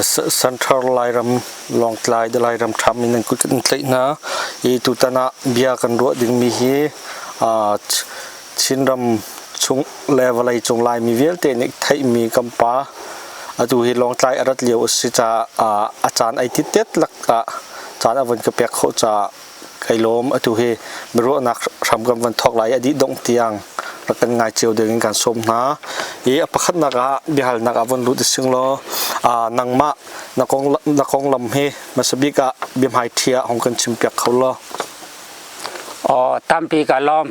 Central Lairam Lawngtlai Lairam ṭham in an kut kan tlaih hna i tutan ah bia kan ruah dingmi hi Chinram chung le vawlei cung Laimi vialte nih theihmi kan pa atu hi Lawngtlai a rat lio a si caah a caan ai tit lak ah caan a von ka pek khawh caah kai lawm. Atu hi biaruahnak hram kan van thawk lai i a dih dongh tiang rak kan ngai cio ding in kan sawm hna. I a pakhatnak ah biahalnak ah von lut i sing law nangmah na konglam hi hmasa bik ah biahmaiṭhi ah hong kan chimpiak kho law. Aw tampi ka lawm.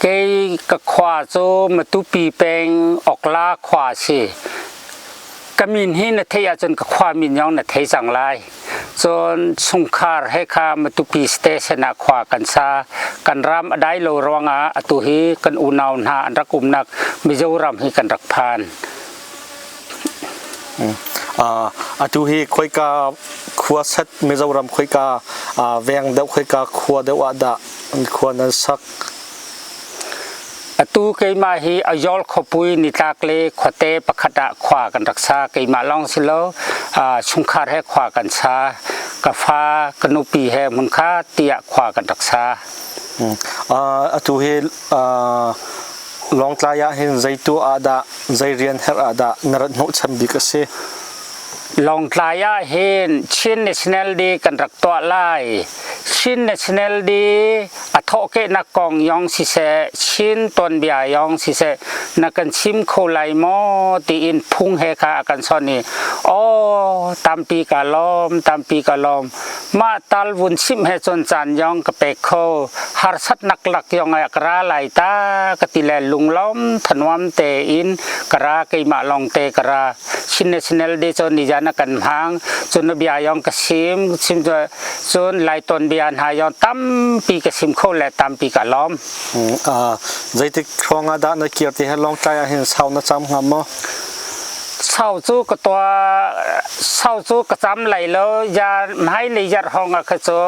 Kei ka khua cu Matupi peng Okla khua si. Ka min hi na theih ahcun ka khua min zong na thei cang lai. Cun chungkhar he kha Matupi station ah khua kan sa. Kan ram a dai lo ruangah atu hi kan unau hna an rak umnak Mizoram hi kan rak phan. Atu hi khoika khua set Mizoram khoika veng deuh khoika khua deuh ah dah khua nan sak? Atu keimah hi Aizawl khuapui nitlak le khuate pakhat ah khua kan rak sa. Keimah lawng si lo, chungkhar he khua kan sa. Ka fa, ka nupi he hmunkhat tiah khua kan rak sa. Atu hi Lawngtlai ah hin zei tu ah dah zei rian herh ah dah na rat hnawhchan bik a si? Lawngtlai ah hin Chin National Day kan rak tuah lai. Chin National Day a thawhkehnak kong yong siseh, Chin tuanbia yong siseh, na kan chim kho lai maw tiin phung he kha a kan son i aw tampi ka lawm, tampi ka lawm. Mah tal vun chimh he cun caan yong ka pek kho. Harsatnak lak yong ah ka ra lai ta ka ti le lunglawm thanuam tein ka ra keimah lawng te ka ra. Chin National Day cu nizan a kan hmang. Cun bia yong ka sim, sim cun Lai ton bia hna yong tampi ka sim kho le tampi ka lawm. Zeitik hrawng ah dah na kir ti he Lawngtlai ah hin sau na cam hnga maw? Sau cu ka tuah sau cu ka cam lai lo ya hmai lei yar hong ah kha cu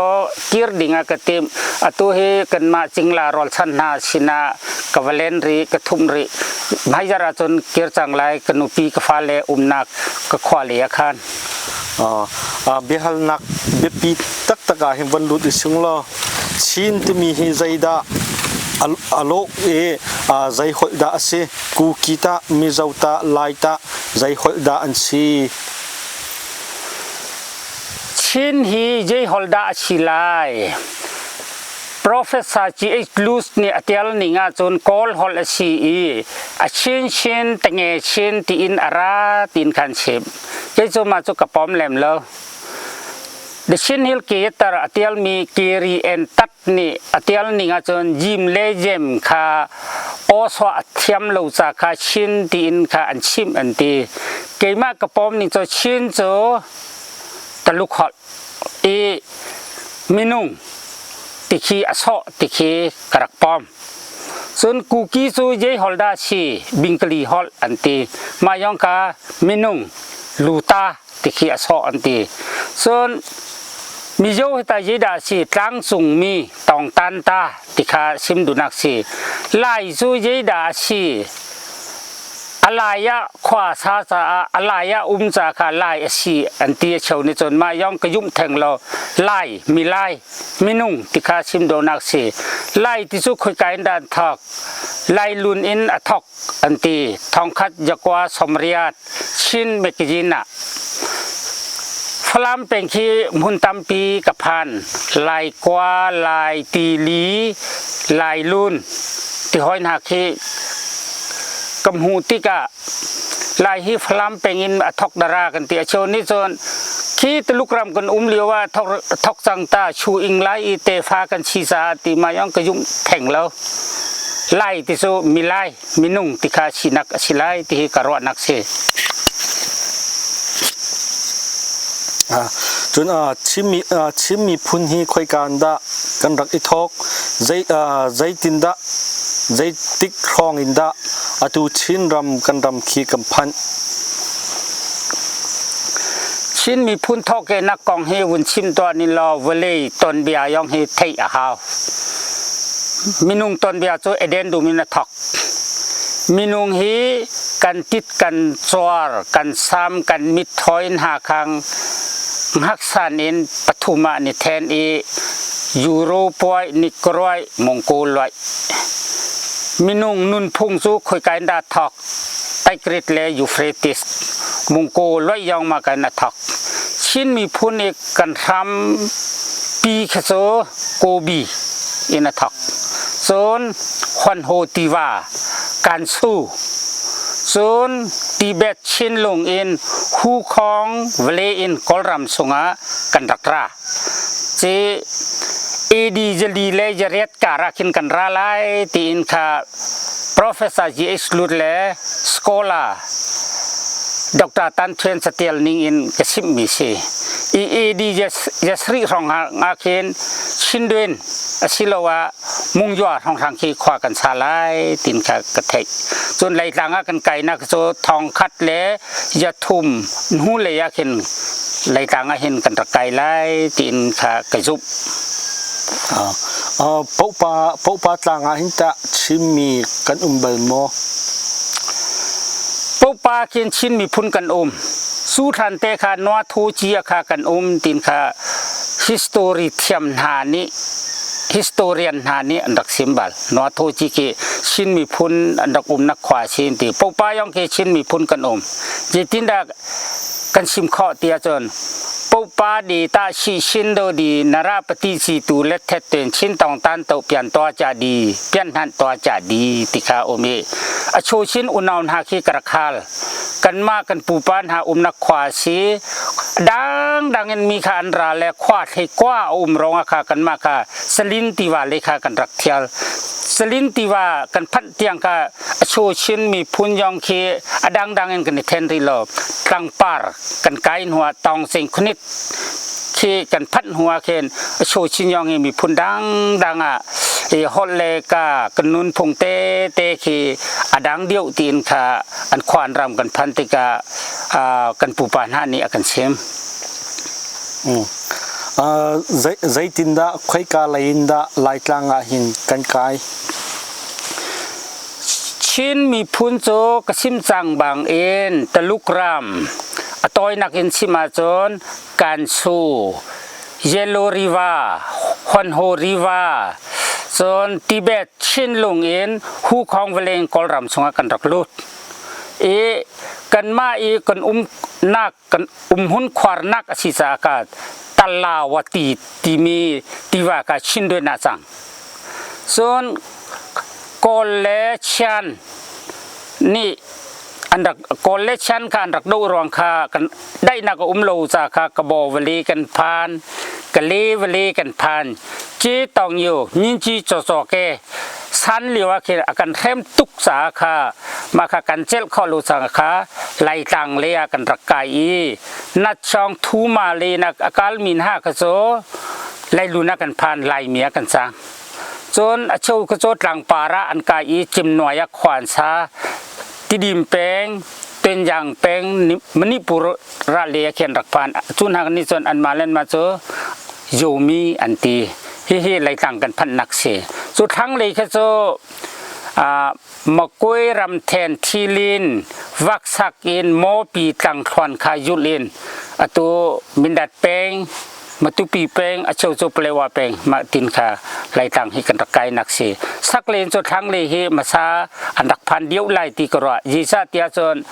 kir ding ah ka tim atu hi kanmah cingla rawlchan hna sinah ka va len rih ka thum rih hmai yar ahcun kir cang lai ka nupi ka fale umnak ka khua lei ah khan. Biahalnak biapi taktak ah hin van lut i sing law Chin timi hi zeidah a lawh i zei holh dah a si? Kuki tah, Mizo tah, Lai tah zei holh dah an si? Chin hi zei holh dah a si lai? Professor G.H. Lewis nih a tial ning ahcun Kawl holh a si i a chin chin tenge chin tiin a ra tiin khan chim. Kei cu mah cu ka pom lem lo. The Chin Hill Theater a tialmi Kiri and Tat nih a tial ning ahcun Jim le Jem kha aw a thiam lo ca kha Chin tiin kha an chimh an ti. Keimah ka pom ning cu Chin cu Taluk holh i minung tikhi a sawh tikhi ka rak pom. Cun Kuki cu zei holh dah si Bingkali holh an ti. Mah yong ka minung luta tikhi a sawh an ti. Cun Mizo hi ta zei dah si tlangcung mi tawngtan ta tikha sim dunak si. Lai cu zei dah si a lai ah khua sa caah a lai ah um ca kha lai a si an ti a cheu ni cun mah yong ka yumh theng lo lai mi lai minung ti kha sim donak si lai ti cu khoika in dah an thok lai lun in a thok an ti thongkhat jakwa somriat Chin magazine ah Falam peng khi hmun tampi ka phan lai kwa lai tili lai lun ti hoi hna khi ka hmuh tikah Lai hi Falam peng in a thok dara kan ti a cheu nih cun khi Tuluk ram kan um lio ah thok thok cang ta chu ing lai i tefa kan chi caah ti ma yong ka yum theng lo lai ti cu milai minung ti kha sinak a si lai ti hi ka ruahnak si. Cun Chin miphun hi khoika in dah kan rak i thawk? Zeitindah zeitik hrawng in dah atu Chinram kan ram khi kan phanh? Chin miphun thawhkehnak kong hi vun chim tuah ni law vawlei tonbia yong hi theih a hau. Minung tonbia cu Eden dum in a thawk. Minung hi kan tit kan cuar, kan sam, kan mit thawi hna khang ngaksan in pathum ah ni then i Europe Nicaragua Mongol Minung nunphung cu khoika in dah thawk? Tigris le Euphrates Mongol yong ma kan a thawk. Chin miphun i kan hram pi kha cu Kobe in a thawk. Cun Huanho tiva Kansu cun Tibet Chinlung in Hukhong vale in Kawlram chungah kan rak ra. Ci AD jali le jariat kar ah khin kan ra lai tiin kha Professor G.H. Lut le Scholar Dr. Tan Thuen catial ning in ka chimhmi si. I AD jasri hrawng ah khin Chindwin asiloah Mungyua hrawnghrang khi khua kan sa lai tin kha ka theih. Cun Leitlang ah kan kainak cu thong khat le yathum hnu lei ah khin Leitlang ah hin kan rak kai lai tiin kha ka zumh. Popa Popa tlang ah hin tah Chinmi kan um bal maw? Popa khin Chin miphun kan um. Su thlan te kha Noa Thu Chia kha kan um tin kha history thiam hna nih historian hna nih an rak sim bal. Noa Thu Chi khi Chin miphun an rak umnak khua sin ti. Popa yong khi Chin miphun kan um. Zeitindah kan sim khawh ti ahcun Popa di ta shi shin do di nara pati si tu let thet ten chin tong tan to pian to cha di pian han to cha di ti kha um i a chu chin unau hna khi karakhal kanmah kan pupa hna umnak khua si dang dang in mi kha an ra le khua thlei kwa a um rong kha kanmah kha salin tiva le kha kan rak thial salin tiva kan phanh tiang kha a chu chin miphun yong khi a dang dang in kan i then rih lo tlangpar kan kai hnuah tawng sing khunit khi kan phanh hnuah khin a chu chin yong hi miphun dang dang ah i holh le ka kan nunphung te te khi a dang deuh tiin kha an khuan ram kan phan tikah kan pupa hna nih a kan chim. Zeitindah khoika lei in dah Laitlang ah hin kan kai? Chin miphun cu ka chim cang bang in Taluk ram a tawinak in chim ahcun Kansu, Yellow River, Huanho River, cun Tibet Chinlung in Hukhong vawlei in Kawlram chungah kan rak lut. I kanmah i kan umnak kan umhun khuarnak a si caah ka Talawati timi tiva ka Chindwin ah cang. Cun Kawl le Chian nih an rak Kawl le Chian kha an rak doh ruang kha kan daihnak a um lo ca kha ka bo vali kan phan ka le vali kan phan ci tong yu nyin chi cho cho ke san liu ah khin a kan hrem tuk ca kha ma kha kan cel kho lo ca kha lai tlang le ah kan rak kai i nat chong thu ma le nak akal min ha kha cho lai lu na kan phan lai mi ah kan chang cun a cheu kha cho tlang para an kai i chim nuai ah khwan sa Tidim peng Tenjang peng Manipur ra le khen rak phan cu hna nih cun an mah len ma cu Yomi an ti hihi Leitlang kan phanh nak si cu thlang lei kha cu Makoi ramthen thilin vaksak in Mopi tlang thluan kha yul in atu Mindat peng Matupi peng a cheu cu Palewa peng mah tin kha Laitlang hi kan rak kai nak si saklen cu thlanglei hi masa an rak phan deuh lai ti ka ruah zeicah tiah cun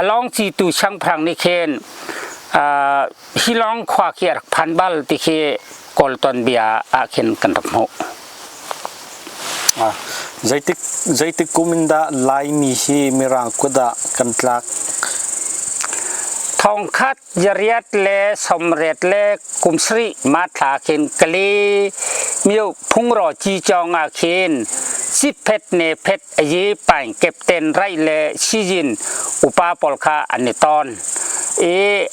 along ci tu siangpahrang nih khin hilong khua khi a rak phan bal ti khi kawl tuanbia ah khin kan rak hmuh. Zeitik zeitik kum in dah Laimi hi Mirang kut ah kan tlak? Thongkhat Jariat le somriat le kum sarih ma thla khin kali mio phungro chi chong ah khin siphet ne phet ayi paing captain rai le sijin upa pawl kha an i ton i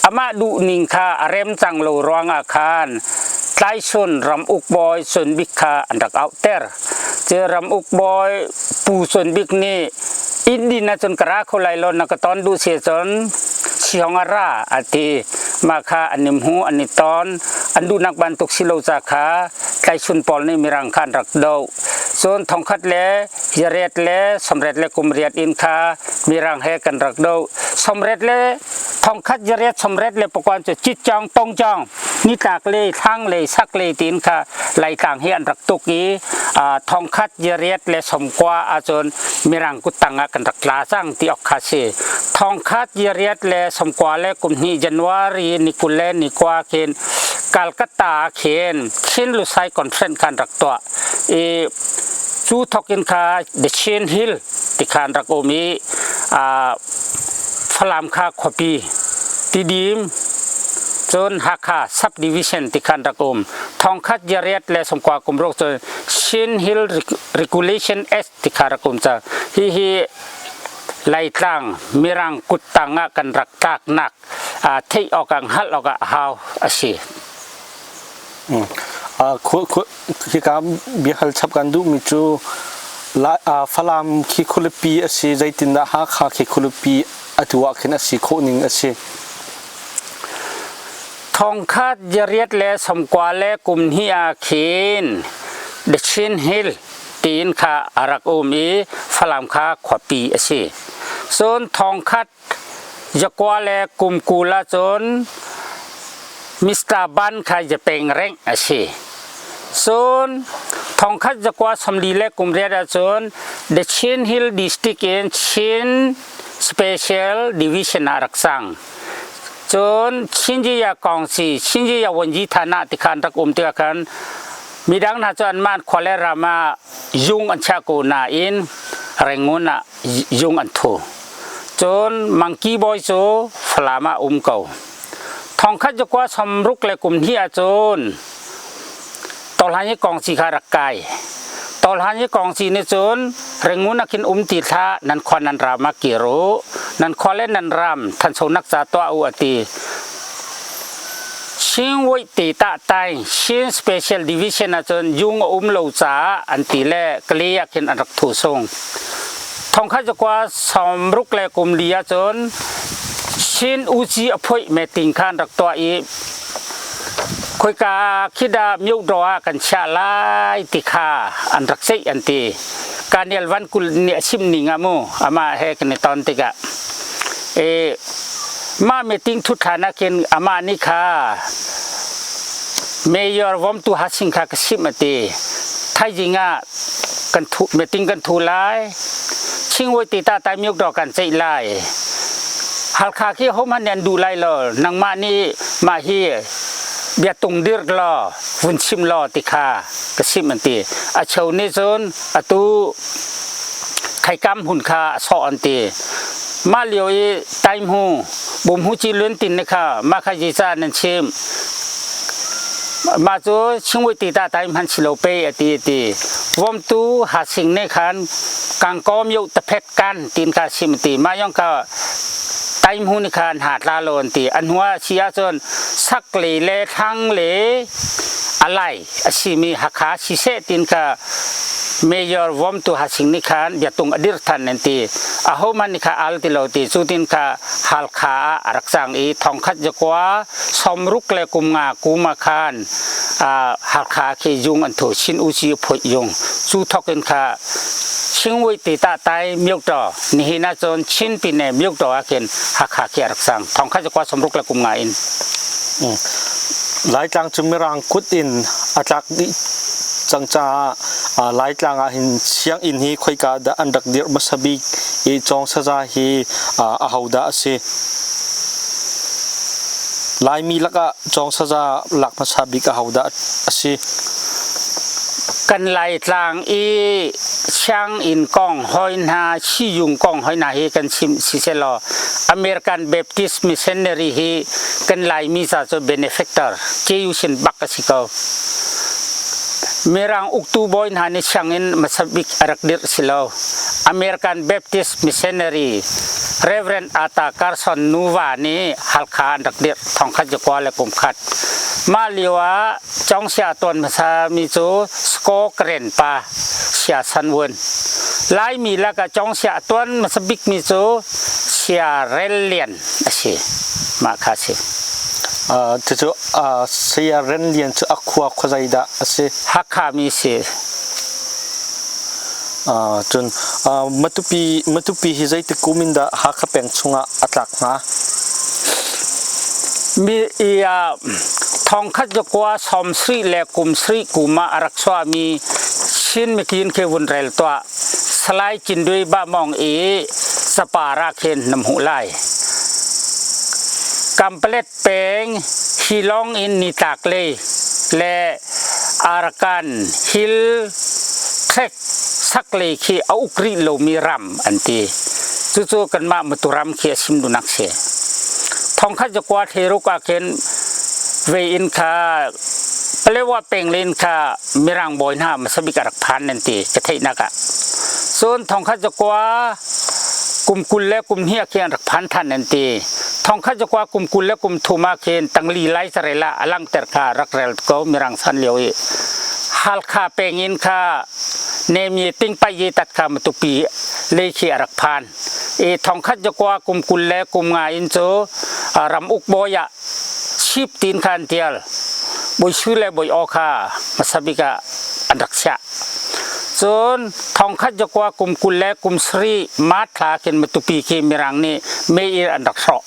amah duh ning kha a rem cang lo ruangah khan tlaisun ram uk bawi Sun Bik kha an rak auhter cu ram uk bawi Pu Sun Bik nih inn din ahcun ka ra kho lai lo na ka ton duh si cun sihong a ra a ti mah kha an i hmu an i ton an duhnak bantuk si lo ca kha tlaisun pawl nih mirang kha an rak doh. Cun thongkhat le riat le sawmriat le kum riat in kha Mirang he kan rak doh. Sawmriat le thongkhat riat sawmriat le pakuan cu Citcawng Tongcawng nitlak lei thlang lei sak lei tiin kha Laitlang hi an rak tuk i thongkhat riat le sawmkua ahcun Mirang kuttang ah kan rak tla cang ti awk kha si. Thongkhat riat le sawmkua le kum hnih January ni 20 le ni kua khin Calcutta ah khin Chin Lusai Conference khan rak tuah i cu thok in kha The Chin Hill ti khan rak um i Falam kha khuapi Tidim cun Hakha subdivision ti khan rak um thongkhat jariat le sawmkua kum ruk cun Chin Hill Regulation Act ti kha rak um ca hihi Laitlang Mirang kuttang ah kan rak tlaknak theih awk ah hngalh awk ah hau a si. Hika biahal chap kan duhmi cu Falam khi khualipi a si, zeitindah Hakha khi khualipi atu ah khin a si khawh ning a si? Thongkhat jariat le sawmkua le kum hnih ah khin The Chin Hill tiin kha a rak um i Falam kha khuapi a si. Cun thongkhat Jakua le kum 20 ahcun Mr. Ban kha japeng rengh a si. Cun thongkhat zakua 40 le kum riat ahcun The Chin Hill District in Chin Special Division ah rak cang. Cun Chinjiya Kongsi, Chinjiya Wanji Thana ti khan rak um tikah khan midang hna cu anmah khua le ram ah yung an chia ko nain Rangoon ah yung an thu. Cun Mangki bawi cu Falam ah um ko. Thongkhat zakua 60 le kum hnih ahcun Tawlhan i kongci kha rak kai. Tawlhan i kongci nih cun Rangoon ah khin um ti hlah, nan khua nan ram ah kir u. Nan khua le nan ram thanchonak ca tuah u a ti. Chinwei te tah tai Chin Special Division ahcun yung a um lo caah an ti le Kalay ah khin an rak thu sung. Thongkhat zakua 60 le kum li ahcun Chin Uci a phoih meeting kha an rak tuah i khoika khi dah Myokdaw ah kan chiah lai ti kha an rak ceih an ti. Kanial Van Kul nih a chim ning ah mu amah he kan i ton tikah e mah meeting thut hlan ah khin amah nih kha mayor vomtu Hasing kha ka chimh a ti. Thaizing ah kan thu meeting kan thu lai. Chingwei ti ta tai myuk do kan ceih lai. Halkha khi hom han an duh lai lo nangmah nih mah hi bia tung dir law vun chim law ti kha ka chimh an ti. A cheu nih cun atu khaikam hun kha a sawh an ti. Mah lio i taimhu bumhu ci lun tin ne kha mah kha zica nan chim. Mah cu chingwei ti ta tai hman si lo pe a ti a ti. Vomtu hasing ne khan kangkawm yo taphet kan tin kha sim ti. Mah yong kha taimhu ni khan ha tla lo an ti. An hua si ahcun sak le le thlang le alai a simi Hakha siseh tin kha Mayor Vomtu Hasing nih khan biatung a dir than an ti. Ahohmanh nih kha al ti lo ti. Cu tin kha Halkha ah a rak cang i thongkhat zakua 60 le kum nga kum ah khan Halkha khi yung an thu Chin Uci phoih yung. Cu thok in kha Chingwei ti ta tai myoktaw nihin ahcun Chin pine myoktaw ah khin Hakha khi a rak cang. Thongkhat zakua 60 le kum nga in. Laitlang cu Mirang kut in a tlak dih cang caah Laitlang ah hin sianginn hi khoika dah an rak dirh hmasa bik i cawng saza hi ahodah a si? Laimi lakah cawng saza lak hmasa bik ahodah a si? Kan Laitlang i sianginn kong hoi hna, siyung kong hoi hna hi kan chim sisehlaw American Baptist Missionary hi kan Laimi ca cu benefactor KU sin bak a si ko. Mirang uktu bawi hna nih sianginn hmasa bik a rak dirh si lo. American Baptist Missionary Reverend Arthur Carson nuva nih Halkha an rak dirh thongkhat zakua le kum khat. Mah lio ah Congsia tuan hmasa mi cu Sko Karen pa Sia San Wun. Laimi lakah Congsia tuan hmasa bik mi cu Sia Rel Lian a si. Mah kha si. Cucu Saya Ren Lian cu a khua khuazei dah a si? Hakha mi si. Cun Matupi Matupi hi zeitik kum in dah Hakha peng chungah a tlak hnga? Mi i thongkhat zakua som sri le kum sri kum ah a rak chuahmi Chin mikin khi vun rel tuah. Salai Cindui Ba Mong i capar ah khin na hmuh lai. Kampalet peng Hilong in nitlak lei le Arakan Hill Trek saklei khi a uk rih lomi ram an ti. Cucu kanmah Matu ram khi a sim dunak si. Thongkhat zakua theruk ah khin vei in kha Palewa peng len kha Mirang bawi hna hmasabik a rak phan nan ti ka theihnak ah. Cun thongkhat zakua kum 20 le kum hnih ah khin an rak phan than nan ti. Thongkhat zakua kum 20 le kum thum ah khin tangli lai carel ah a langhter kha rak rel ko Mirang san lio i. Halkha peng in kha Nemi tingpai ye tat kha Matupi lei khi a rak phan. I thongkhat zakua kum 20 le kum nga in cu ram uk bawi ah Chip tin kha an tial. Bawi Sui le Bawi Aw kha hmasa bik ah an rak chiah. Cun thongkhat zakua kum 20 le kum sarih March thla khin Matupi khi Mirang nih mei in an rak hrawh.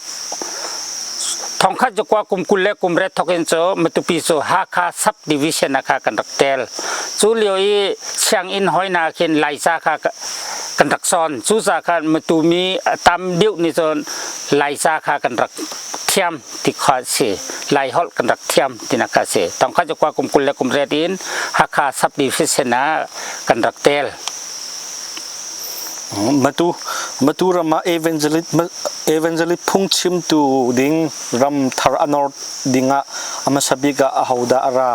Thongkhat zakua kum 20 le kum riat thok in cu Matupi cu Hakha Sub Division ah kha kan rak tel. Cu lio i sianginn hoi hna khin Laica kha kan rak cawn. Cucaah khan Matumi a tam deuh nih cun Laica kha kan rak thiam ti kha a si. Lai holh kan rak thiam tinak kha a si. Thongkhat zakua kum 20 le kum riat in Hakha Sub Division ah kan rak tel. Matu Matu ram ah evangelist evangelist phungchimtu ding ram thar a nor ding ah a hmasa bik ah ahodah a ra?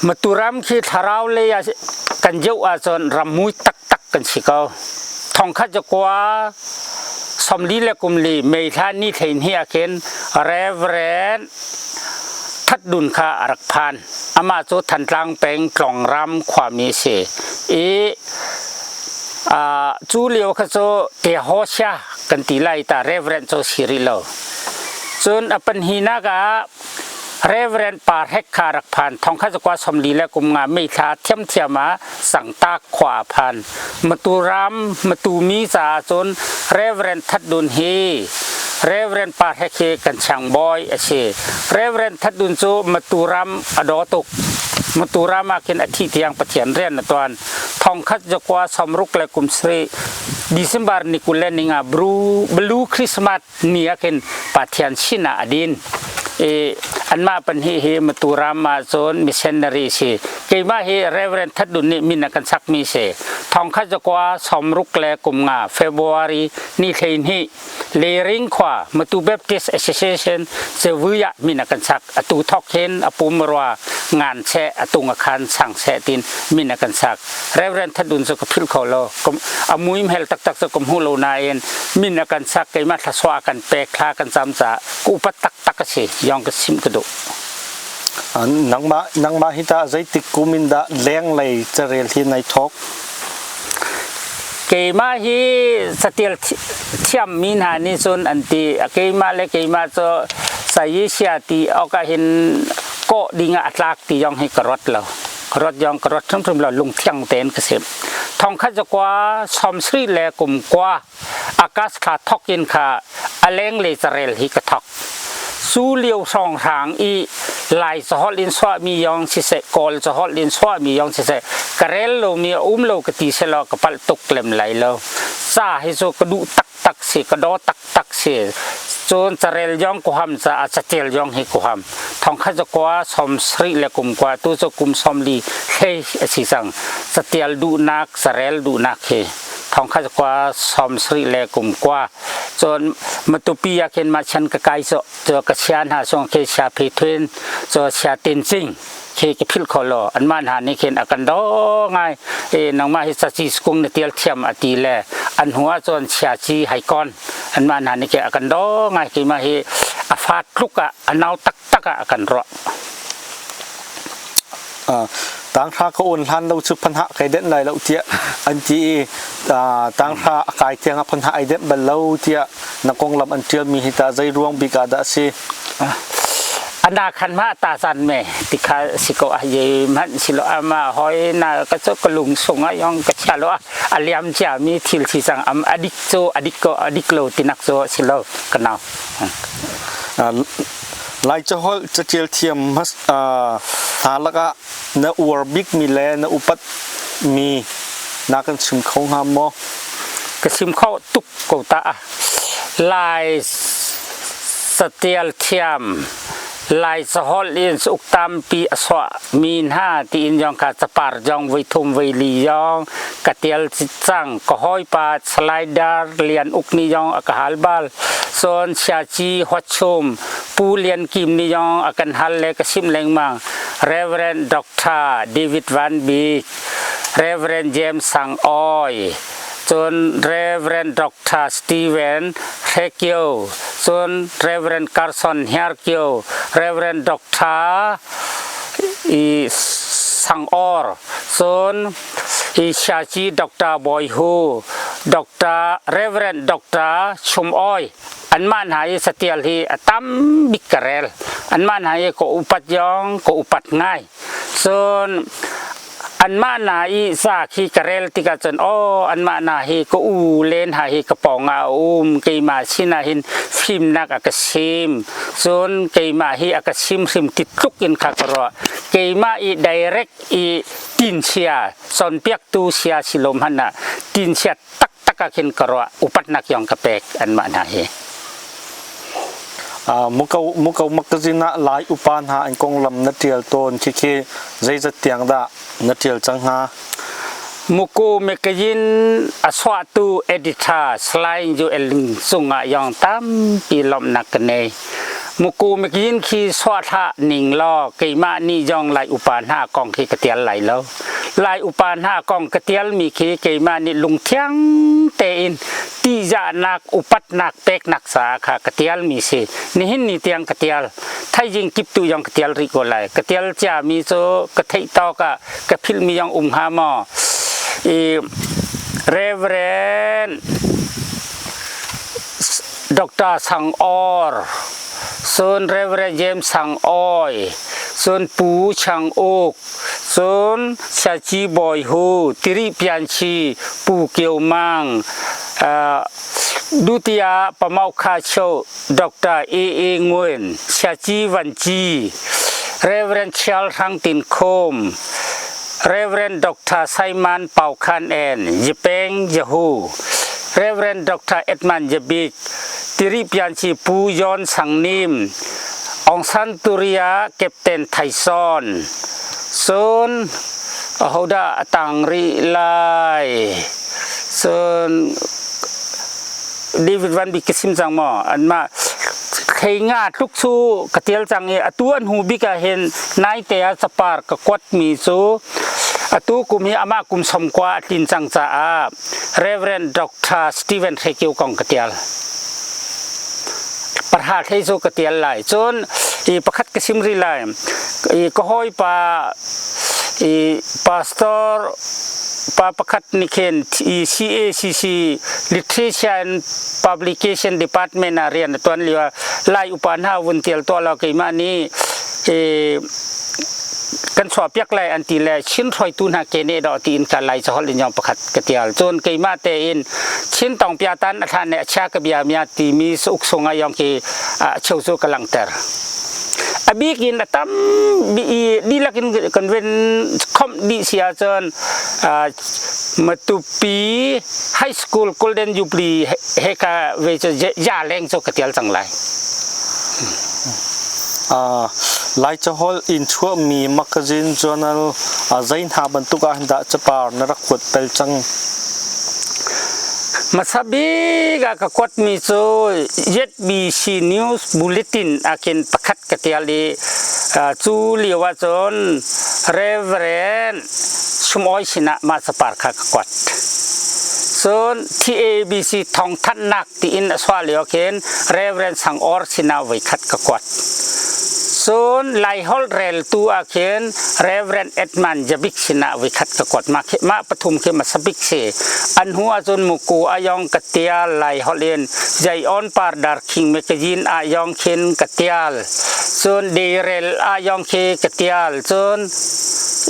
Matu ram khi thlarau lei ah kan zoh ahcun ram mui taktak kan si ko. Thongkhat zakua 40 le kum li May thla ni thleihnih ah khin Reverend That Dun kha a rak phan. Amah cu Thantlang peng Tlongram khuami a si. I cu lio kha cu Tehosia kan ti lai ta Reverend cu si rih lo. Cun a panhinak ah Reverend Pa Hrek kha rak phan. Thongkhat zakua 40 le kum nga May thla thiamthiam ah Sangtak khua a phan. Matu ram, Matu mi caah cun Reverend That Dun hi Reverend Pa Hrek hi kan siangbawi a si. Reverend That Dun cu Matu ram a daw tuk. Matu ram ah khin a thih tiang Pathian rian a tuan. Thongkhat zakua 60 le kum sarih December ni 25 Blue Christmas ni ah khin Pathian sinah a din. I anmah pahnih hi Matu ram ah cun missionary si. Keimah hi Reverend That Dun nih min a kan sakmi si. Thongkhat zakua 60 le kum nga February ni 12 Lering khua Matu Baptist Association Cevui ah min a kan sak. Atu thok hin a pum rua ngan che atung a khan sang se tin min a kan sak. Reverend That Dun cu ka philh kho lo. A muim hel taktak cu ka hmu lo nain min a kan sak keimah thlasua kan pek thla kan cam caah ka upat taktak a si yong ka sim ka duh. Nangmah nangmah hi tah zeitik kum in dah lenglei carel hi nai thawk? Keimah hi satil thiammi hna nih cun an ti keimah le keimah cu sayisia ti awk ah hin kawh ding ah a tlak ti yong hi ka ruat lo. Ka ruat yong ka ruat hrimhrim lo lungthiang tein ka sim. Thongkhat zakua 70 le kum kua akas thla thok in kha a lenglei carel hi ka thok. Cu lio hrawnghrang i Lai caholh in chuahmi yong siseh, Kawl caholh in chuahmi yong siseh, ka rel lomi a um lo ka ti selaw ka palh tuk lem lai lo. Ca hi cu ka duh taktak si, ka daw taktak si. Cun carel yong ku ham caah catial yong hi ku ham. Thongkhat zakua 70 le kum kua tu cu kum 40 hlei a si cang. Catial duhnak, carel duhnak hi thongkhat zakua 70 le kum kua. Cun Matupi ah khin mah chan ka kai cu cu ka chia hna sung khi chia phi thwin cu chia tin cing khi ka philh kho lo anmah hna nih khin a kan do ngai i nangmah hi caci sukung na tial thiam a ti le an hnu ah cun chia ci hai kon anmah hna nih khin a kan do ngai keimah hi a fa tluk ah a nau taktak ah a kan ruah. Tanghra ka awn hlan lo cu phanhah kai denh lai lo tiah an ti i tanghra a kai tiang ah phanhah ai denh bal lo tiah na konglam an ṭialmi hi tah zei ruang bik ah dah a si? Ana khan ma ta san me ti kha si ko a ye man si lo ama hoi na ka cho ka lung sung a yong ka chia lo a liam chia mi thil si sang am adik cho adik ko adik lo tinak cho si lo ka nau. Lai caholh catial thiam hna lakah na uar bikmi le na upat mi na kan chim kho hnga maw? Ka chim kho tuk ko ta. Lai catial thiam Lai caholh in uk tampi a suah mi hna tiin zong kha capar zong voi thum voi li zong ka tial cang. Ka hawipa Salai Dar Lian Uk nih zong a ka hal bal. Cun Siaci Huachum Pu Lian Kim nih zong a kan hal le ka simh lengmang. Reverend Dr. David Van Bik, Reverend James Sang Awi, cun Reverend Dr. Steven Hrekio, cun Reverend Carson Hiarkio, Reverend Dr. i Sang Or, cun i Siaci Dr. Bawi Hu, Dr. Reverend Dr. Chum Oi, anmah hna i satial hi a tam bik ka rel. Anmah hna i ka upat yong ka upat ngai. Cun anmah hna i sa khi ka rel tikah cun aw anmah hna hi ka u len ha hi ka pawng ah a um keimah sinah hin fimnak a ka sim cun keimah hi a ka sim hrim ti tluk in kha ka ruah keimah i direct i tinchia cawnpiaktu sia si lo hmanh ah tinchia taktak ah khin ka ruah upatnak yong ka pek anmah hna hi. Muko Muko magazine ah Lai upa hna an konglam na ṭial tawn khikhi zeizat tiang dah na ṭial cang hnga? Muko magazine a chuahtu editor Salai Joel cungah yong tampi lawmhnak ka nei. Muko magazine khi chuah hlah ning law keimah nih zong Lai upa hna kong khi ka tial lai lo. Lai upa hna kong ka tialmi khi keimah nih lungthiang tein tihzahnak upatnak peknak caah kha ka tialmi si. Nihin ni tiang ka tial. Thaizing kiptu zong ka tial rih ko lai. Ka tial ciami cu ka theih tawk ah ka philhmi zong um hnga maw? I Reverend Dr. Sang Or, cun Reverend James Sang Oi, cun Pu Chang Uk, Cun Saci Bawi Hu, Tiri Pian Chi, Pu Kio Mang, Dutiya Pamau Kha Cho, Dr. A. A. Nguyen, Saci Van Ci, Reverend Chial Hrang Tin Khom, Reverend Dr. Simon Pau Khan En, Yipeng Yahu, Reverend Dr. Edmund Jabik, Tiri Pian Chi Pu Yon Sang Nim, Aung San Turiya Captain Thaison cun ahodah a tang rih lai cun David Van Bik ka sim cang maw anmah thei nga tluk cu ka tial cang i atu an hu bik ah hin naite ah capar ka kuat mi cu atu kum hi amah kum 90 a tlin cang caah Reverend Dr. Stephen Hrekio kong ka tial. Parha thlei cu ka tial lai. Cun i pakhat ka sim rih lai. I ka hawipa i pastor pa pakhat nih khin i CACC Literature and Publication Department ah rian a tuan lio ah Lai upa hna vun tial tuah law keimah nih i kan chuahpiak lai an ti le Chin hruaitu hna ke nih dawh tiin ka lai caholh in yong pakhat ka tial cun keimah tein Chin tong pia tan a thlan ne a chia ka bia mia timi uk sung ah yong ki a cheu cu ka langhter a bik in a tam bi dihlak in kan ven khomh dih si ahcun Matupi High School Golden Jubilee he ka ve cu ya leng cu ka tial cang lai. Lai caholh in chuahmi magazine journal zei hna bantuk ah dah capar na rak kuat bal cang? Hmasa bik ah ka kuatmi cu ZBC News Bulletin ah khin pakhat ka tial i cu lio ahcun Reverend Sumawi sinah mah capar kha ka kuat. Cun TABC thawngthanhnak tiin a chuah lio khin Reverend Sang Or sinah voikhat ka kuat. Cun Laiholh reltu ah khin Reverend Edmund Jabik sinah voikhat ka kuat. Mah, mah pathum khi masabik si. An hnu ahcun muku ayong ka tial Laiholh in Jai On Par Dar King Magazine ah yong khin ka tial. Cun deirel ah yong khi ka tial. Cun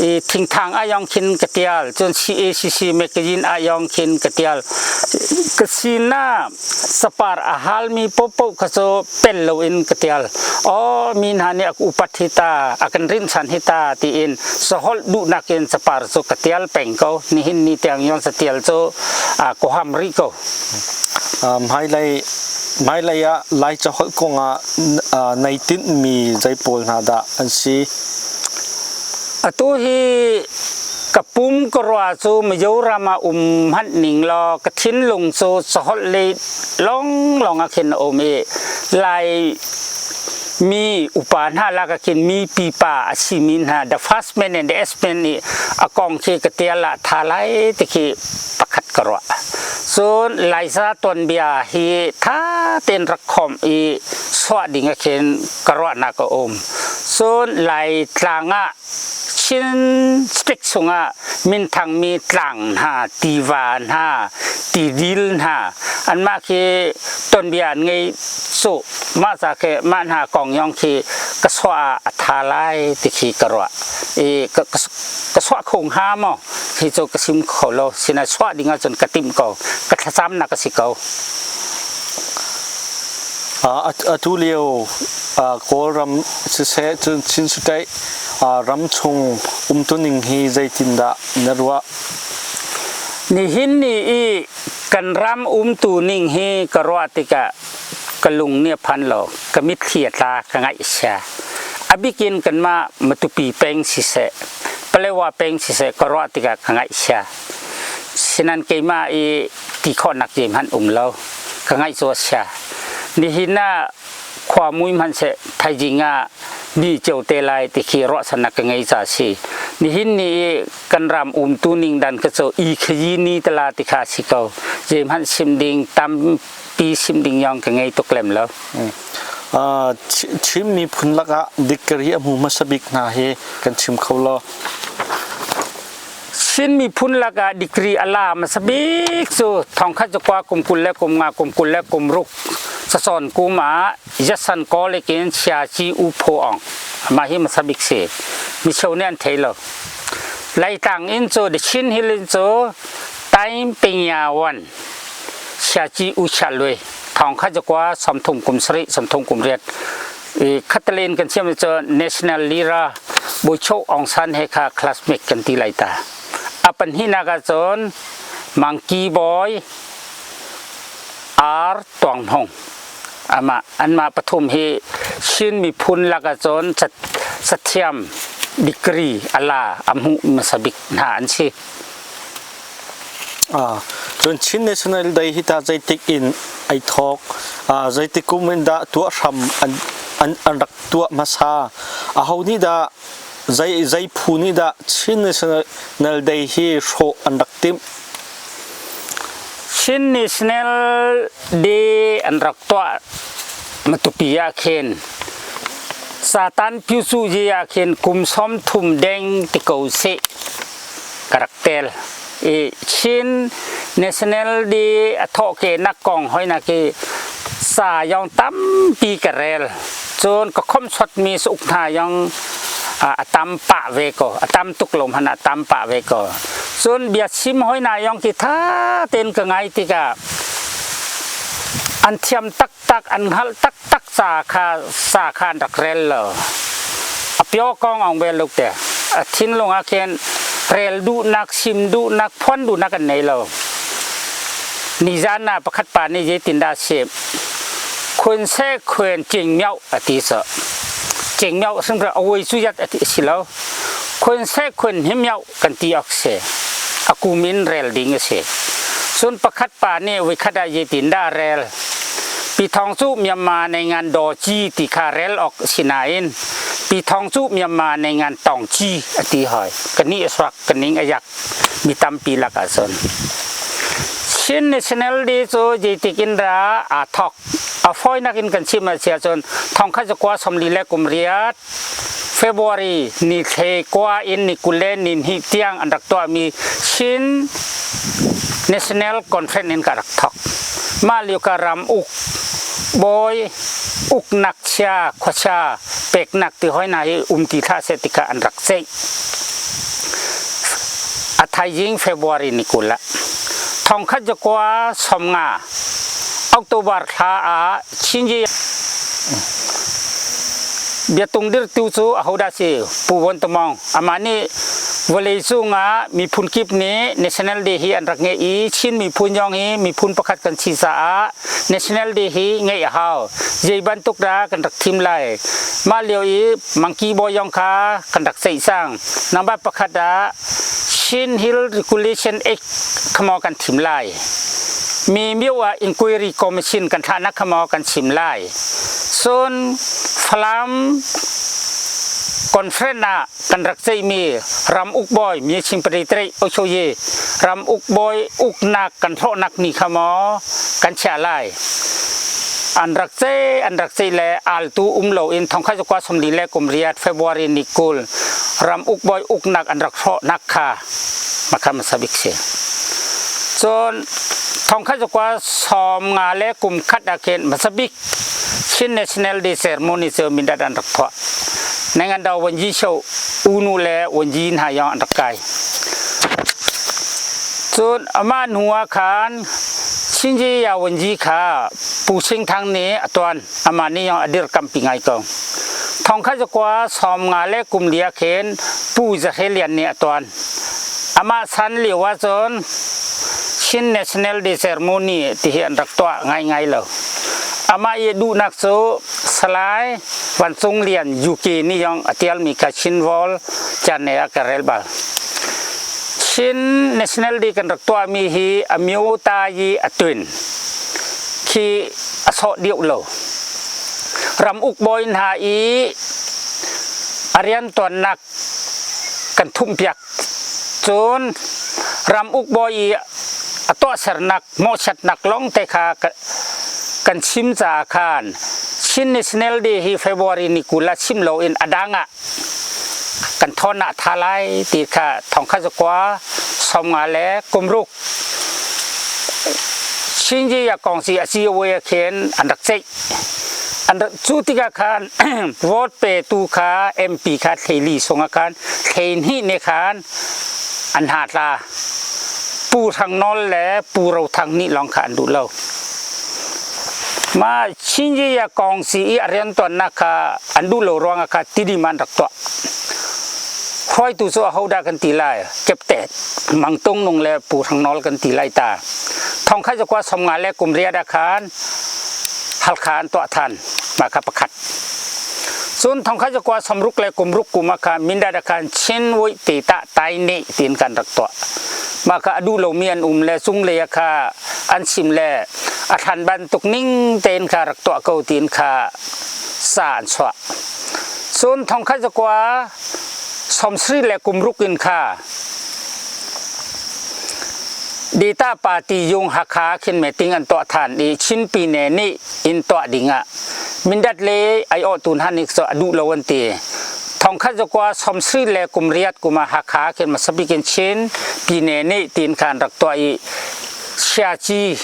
i thingthang ah yong khin ka tial. Cun CACC magazine ah yong khin ka tial. Ka sinah sapar a halmi popo kha cu pel loin ka tial. Aw mi hna nih a upat hi ta, a kan rinhchan hi ta tiin saholh duhnak in capar cu ka tial peng ko. Nihin ni tiang yon satial cu ka ham rih ko. Hmailei hmailei ah Lai caholh kongah nai tinhmi zei pawl hna dah an si? Atu hi ka pum ka rua cu Mizoram ah um hmanh ning law ka thinlung cu caholh lei lawnglawng ah khin a um i Lai mi upa hna lak ah khin mi pipa a simi hna the first man and the S man nih a kong khi ka tial ah tha lai ti khi pakhat ka ruah. Cun Laiza tuanbia hi tha tein rak khomh i suah ding ah khin ka ruahnak a um. Cun Laitlang ah Chin State chungah minthangmi tlang hna, tiva hna, tidil hna anmah khi tuanbia an ngei cu mah ca khi mah hna kong yong khi ka suah ah a tha lai ti khi ka ruah. I ka suah kho hnga maw hi cu ka sim kho lo sina suah ding ahcun ka timh ko ka thlacamnak a si ko. Atu lio Kawlram siseh cun Chin State ramchung umtuning hi zeitindah na ruah? Nihin ni i kan ram umtu ning hi ka ruah tikah ka lung nih a phan lo, ka mitthli a tla, ka ngaihsia. A bikin kanmah Matupi peng siseh, Palewa peng siseh ka ruah tikah ka ngaihsia. Sinan keimah i ti khawhnak te hmanh um lo. Ka ngaih cu a sia. Nihin ah khua mui hmanhseh thaizing ah ni cio te lai ti khi ruahchannak ka ngei ca si. Nihin ni i kan ram umtu ning dan ka cu i khayi ni tala ti kha si ko. Zei hmanh sim ding tampi sim ding yong ka ngei tuk lem lo. Chin miphun lakah degree a hmu hmasa bik hna hi kan chim kho lo. Chin miphun lakah degree a la hmasa bik cu thongkhat zakua kum 20 le kum nga kum 20 le kum ruk cacawn kum ah Jasan College in Chia Ci U Pho Aung mah hi hmasa bik si. Micheu nih an thei lo. Laitlang in cu The Chin Hill in cu Taim Pingya Wan Chia Ci U Chia Lue thongkhat zakua 30 kum 7 30 kum riat khatalen kan siam cu national leader Bucho Aung San he kha classmate kan ti lai ta a pahnihnak ah cun Monkey Boy R Tuang Hmung ama anmah pathum hi Chin miphun lakah cun sathiam degree ala a hmuh hmasa bik hna an si. Cun Chin National Day hi ta zeitik in ai thawk, zeitik kum in dah tuah hram an rak tuah hmasa, aho nih dah zei phu nih dah Chin National Day hi hrawh an rak timh? Chin National Day an rak tuah Matupi ah khin Satan Pyusu ye ah khin kum 30 deng ti ko seh ka rak tel. I Chin National Day a thawhkehnak kong hoinak hi sa yong tampi ka rel. Cun ka khomhsuatmi uk hna yong a tam pah ve ko. A tam tuk lo hmanh ah a tam pah ve ko. Cun bia chim hoina yong ki tha tein ka ngai tikah an thiam taktak, an hngalh taktak ca kha sa kha an rak rel lo. A pio kong ong ve luk te. A thinlung ah khin rel duhnak, sim duhnak, phuan duhnak an nei lo. Nizan ah pakhat pa nih zeitindah a chimh? Khun se khuen cing mioh a ti so. Cing mioh hrimhrim a wei cu yat a ti si lo. Khun se khuen him mioh kan ti awk si. A kum in rel ding a si. Cun pakhat pa nih voikhat ah zeitindah a rel? Pi Thawng cu Myanmar nei ngan daw ci ti kha rel awk si nain Pi Thawng cu Myanmar nei ngan tawng ci a ti hoi. Ka nih a suak, ka ning a yak mi tampi lakah cun. Chin National Day cu zeitik in dah aa thawk? A fawinak in kan chim a si ahcun thongkhat zakua 40 le kum riat February ni thle kua in ni 20 le ni hnih tiang an rak tuahmi Chin National Conference in ka rak thawk. Mah lio ka ram uk bawi Uknak chia khuachia peknak ti hoi hna hi um ti hlah seh ti kha an rak ceih. A thaizing February ni 20 ah 1950 October thla ah Chinji biatung dirtu cu ahodah si Pu Von Tumong amah nih vawlei cungah miphun kip nih National Day hi an rak ngeih i Chin miphun zong hi miphun pakhat kan si caah National Day hi ngeih a hau. Zei bantuk dah kan rak thim lai. Mah lio i Mangki Bawi zong kha kan rak ceih cang. Number pakhat ah Chin Hill Regulation Act khamo kan thim lai. Mi mio ah inquiry commission kan thlahnak khamo kan chim lai. Cun Falam conference ah kan rak ceihmi ram ukbawi mi chim pari tre ochoye ram ukbawi uknak kan hlawhnak ni kha maw kan chiah lai. An rak ce an rak ce le altu um lo in thongkhat zakua sawmli le kum riat February ni 20 ram ukbawi uknak an rak hrawhnak kha makha hmasa bik si. Cun thongkhat zakua 50 le kum khat ah khin hmasa bik Chin National Day ceremony cu Mindat an rak tuah. Nangan daw wanji show unu le wanji hna yong an rak kai. Cun amah hnu ah khan Chinji ya wanji kha Pu Sing Thang nih a tuan. Amah nih yong a dirkampi ngai ko. Thong kha zakua 50 le kum lia khin Pu Zahre Lian nih a tuan. Amah san lio ah cun Chin National Day ceremony ti hi an rak tuah ngaingai lo. Amah i duhnak cu Salai Vancung Lian UK nih yong a tialmi kha Chin Wall chan ah ka rel bal. Chin National Day kan rak tuahmi hi a myo ta i a twin khi a sawh deuh lo. Ram uk bawi hna i a riantuannak kan thumhpiak. Cun ram uk bawi i a tuahsernak mawhchiatnak lawng te kha kan chim caah khan Chin National Day hi February ni 20 ah chim loin a dang ah kan thawn ah tha lai ti kha thongkhat zakua 50 le kumruk Chinji ya kong si a si we khin an rak ceih. An rak cu tikah khan vote petu kha MP kha thleili sung ah khan thleihnih ne khan an hna tla. Pu Hrang Nawl le Pu Ro Thang nih lawng kha an duh lo. Mah Chinji ya kong si i a riantuannak kha an duh lo ruangah kha tidim an rak tuah. Hruaitu cu ahodah kan ti lai? Keptet, Mangtung Nung le Pu Hrang Nawl kan ti lai ta. Thong khat zakua 50 le kum riat ah khan Halkha an tuah than. Mah kha pakhat. Cun thongkhat zakua 60 le kum ruk kum ah khan Mindat ah khan Chin Wui ti tah tai nih tiin kan rak tuah. Mah kha a duh lomi an um le cunglei ah kha an chim le a thlan bantuk ning tein kha rak tuah ko tiin kha sa an chuah. Cun thongkhat zakua 70 le kum ruk in kha Data Party yung Hakha khin meeting an tuah than i Chin Pine nih in tuah ding ah Mindat le ai awhtu hna nih cu a duh lo an ti. Thongkhat zakua 70 le kum riat kum ah Hakha khin hmasabik in Chin Pine nih tin kha an rak tuah i Siaci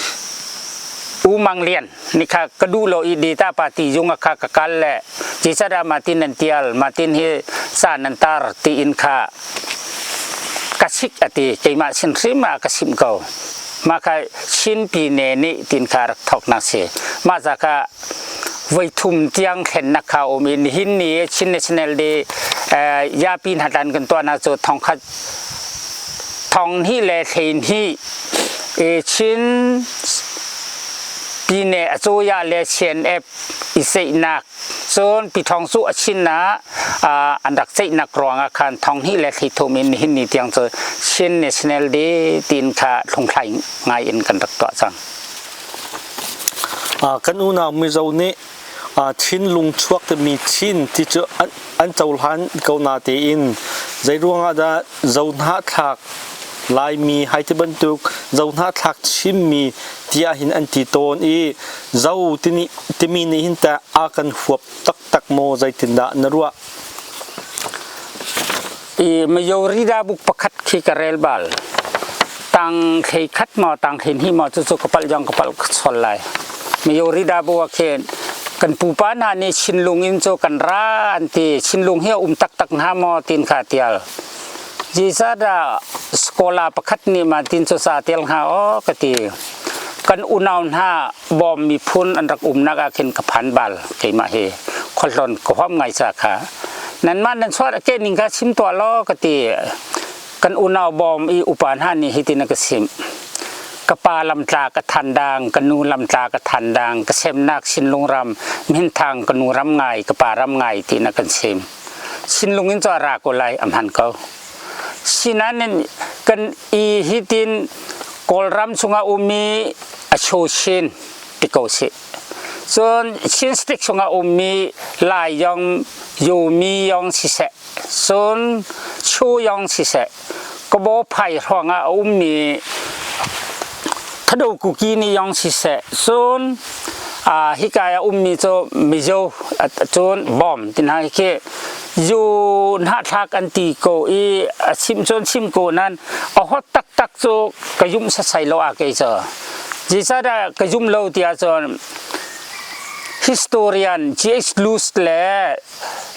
U Mang Lian nih kha ka duh lo i Data Party yung ah kha ka kal le Cisada Martin nan tial Martin hi sa nan tar tiin kha ka sik a ti keimah sin hrim ah ka simh ko mah kha Chin Pine nih tin kha rak thawknak si mah ca kha voi thum tiang thlennak kha um i nihin ni Chin National Day yapi hna tlan kan tuahnak cu thongkhat thong hnih le thlein hnih Chin Pine acoyah le CNF i ceihnak Cun Piṭhawng cu a chin ah an rak ceihnak ruangah khan thong hnih le 30 in nihin ni tiang cu Chin National Day tiin kha hlunghlai ngai in kan rak tuah cang. Kan unau Mizo nih Chin lungchuak timi Chin ti cu an cohlan ko na tein zeiruangah dah Zohnahthlak Laimi hai ti bantuk Zohnahthlak Chinmi tiah hin an ti tawn i Zo timi nih hin teh a kan huap taktak maw zeitindah na ruah? I Mayorida buk pakhat khi ka rel bal. Tang thlei khat maw tang thlei hnih maw cucu ka palh zong ka palh sol lai. Mayorida bu ah khin Kan pupa hna nih Chinlung in cu kan ra an ti. Chinlung hi a um taktak hnga maw tin kha tial. Zeicahdah scholar pakhat nih ma tin cu sa tial hnga aw ka ti. Kan unau hna Bawm miphun an rak umnak ah khin ka phan bal keimah hi khuahlawn ka huam ngai ca kha. Nanmah nan chuah ke ning kha chim tuah law ka ti. Kan unau Bawm i upa hna nih hitin a ka chimh. Ka pa lamtla ka thandang, ka nu lamtla ka thandang, ka semnak Sinlung ram, Minthang ka nu ram ngai, ka pa ram ngai tiin a kan chim. Sinlung in cu a ra ko lai, a hman ko. Sinain kan i hitin Kawlram chungah ummi a Chin ti ko sih. Cun Chin State chungah ummi Lai yong, Yomi yong siseh, cun Chu yong siseh, Kabaw phai hrawngah a ummi Thado Kuki ni yong siseh, cun hika ah ummi cu Mizo cun Bawm ti hna khi yu hnahthlak an ti ko i a chim cun chim ko nan a hot taktak cu ka yum sasai lo a kei cu zeicahdah ka yum lo tiah cun historian G.H. Lewis le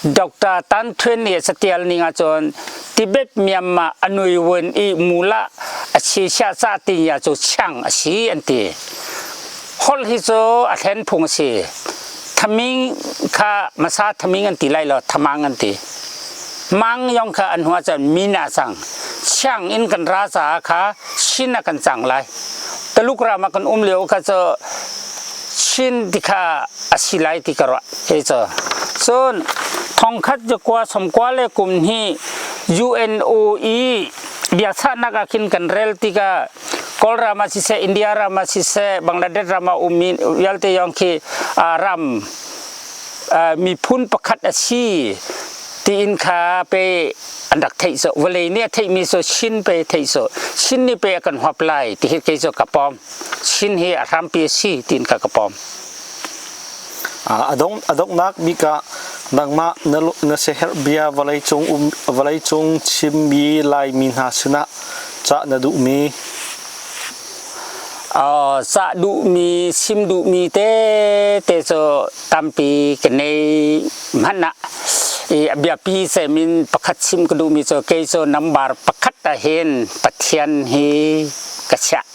Dr. Tan Thuen nih catial ning ahcun Tibet Myanmar a nuiwun i mula a chi chia ca ti ya cu chang a si an ti. Holh hi cu a thlen phung a si. Thaming kha masa thaming an ti lai lo thamang an ti. Mang yong kha an hua cun min a cang. Chiang in kan ra caah kha Chin a kan cang lai. Taluk ram ah kan um lio kha cu Chin ti kha a si lai ti ka ruah. Hei cu. Cun thongkhat zakua sawmkua le kum hnih UNO i biakchahnak ah khin kan rel tikah Kawlram ah siseh, India ram ah siseh, Bangladesh ram ah ummi vialte yong khi ram miphun pakhat a si tiin kha pe an rak theih so vawlei nih a theihmi so Chin pe theih so Chin nih pe a kan huap lai ti hi kei cu ka pom Chin hi a hrampi a si tiin ka ka pom. A donghnak bik ah nangmah na siaherh bia vawleicung chimmi Laimi hna sinah cah na duhmi? Cah duhmi, chim duhmi tete cu tampi ka nei hmanh ah i a biapi cem in pakhat chim ka duhmi cu kei cu number pakhat ahhin Pathian hi ka chiah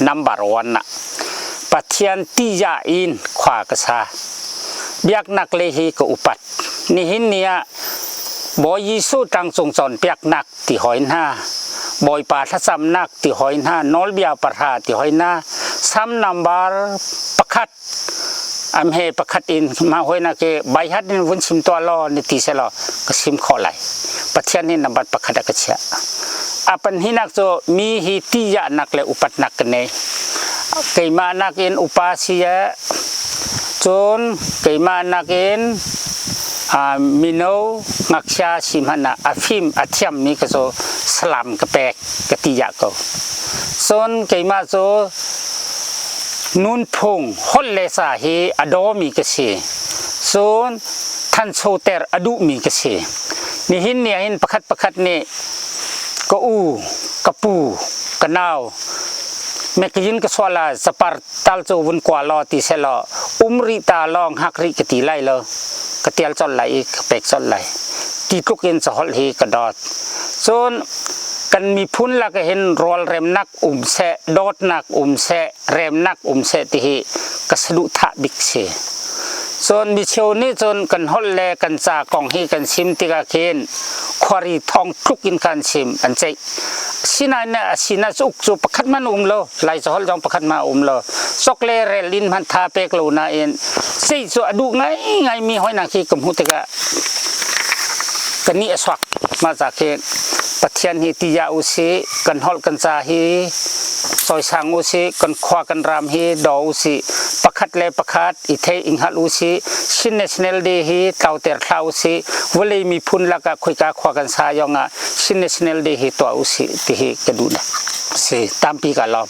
number one ah. Pathian tihzah in khua ka sa. Biaknak le hi ka upat. Nihin ni ah Bawi Jesuh tlangcung cawnpiaknak ti hoi hna, Bawipa thlacamnak ti hoi hna, nawlbia pahra ti hoi hna, Sam number pakhat am he pakhat in ma hoi na ke baihat in vun chim tuah law ni ti selaw ka sim khawh lai. Pathian hi number pakhat a ka chiah. A panhihnak cu mi hi tihzahnak le upatnak ka nei. Keimah nakin upa si eh, cun keimah nakin mino ngakchia si hmanh ah a fim a thiammi ka cu salam ka pek ka tihzah ko. Cun keimah cu nunphung holh le ca hi a dawmi ka si. Cun thanchoter a duhmi ka si. Nihin ni ahhin pakhat pakhat nih ka u, ka pu, ka nau, mekyin ka sual ah capar tal cu vun kua law ti selaw um rih ta law hngak rih ka ti lai lo ka tial colh lai i ka pek colh lai ti tluk in caholh hi ka dawt cun kan miphun lak hin rawlremnak um seh dawtnak um seh remnak um seh ti hi ka saduhthah bik si cun micheu nih cun kan holh le kan ca kong hi kan chim tikah khin khuari thong tluk in kan chim an ceih sinain a sina uk cu pakhat man um lo lai caholh zong pakhat ma um lo sok le rel in hman tha pek lo nain sei cu a duh ngai ngai mi hoi nak hi ka hmuh tikah ka ni a suak ma za khi Pathian hi tiya u si kan holh kan ca hi cawisang u si kan khua kan ram hi daw u si pakhat le pakhat i thei i hngalh u si Chin National Day hi tlauter thla u si vawlei miphun lakah khoika khua kan sa yong ah Chin National Day hi tuah u si ti hi ka duh si tampi ka lawm.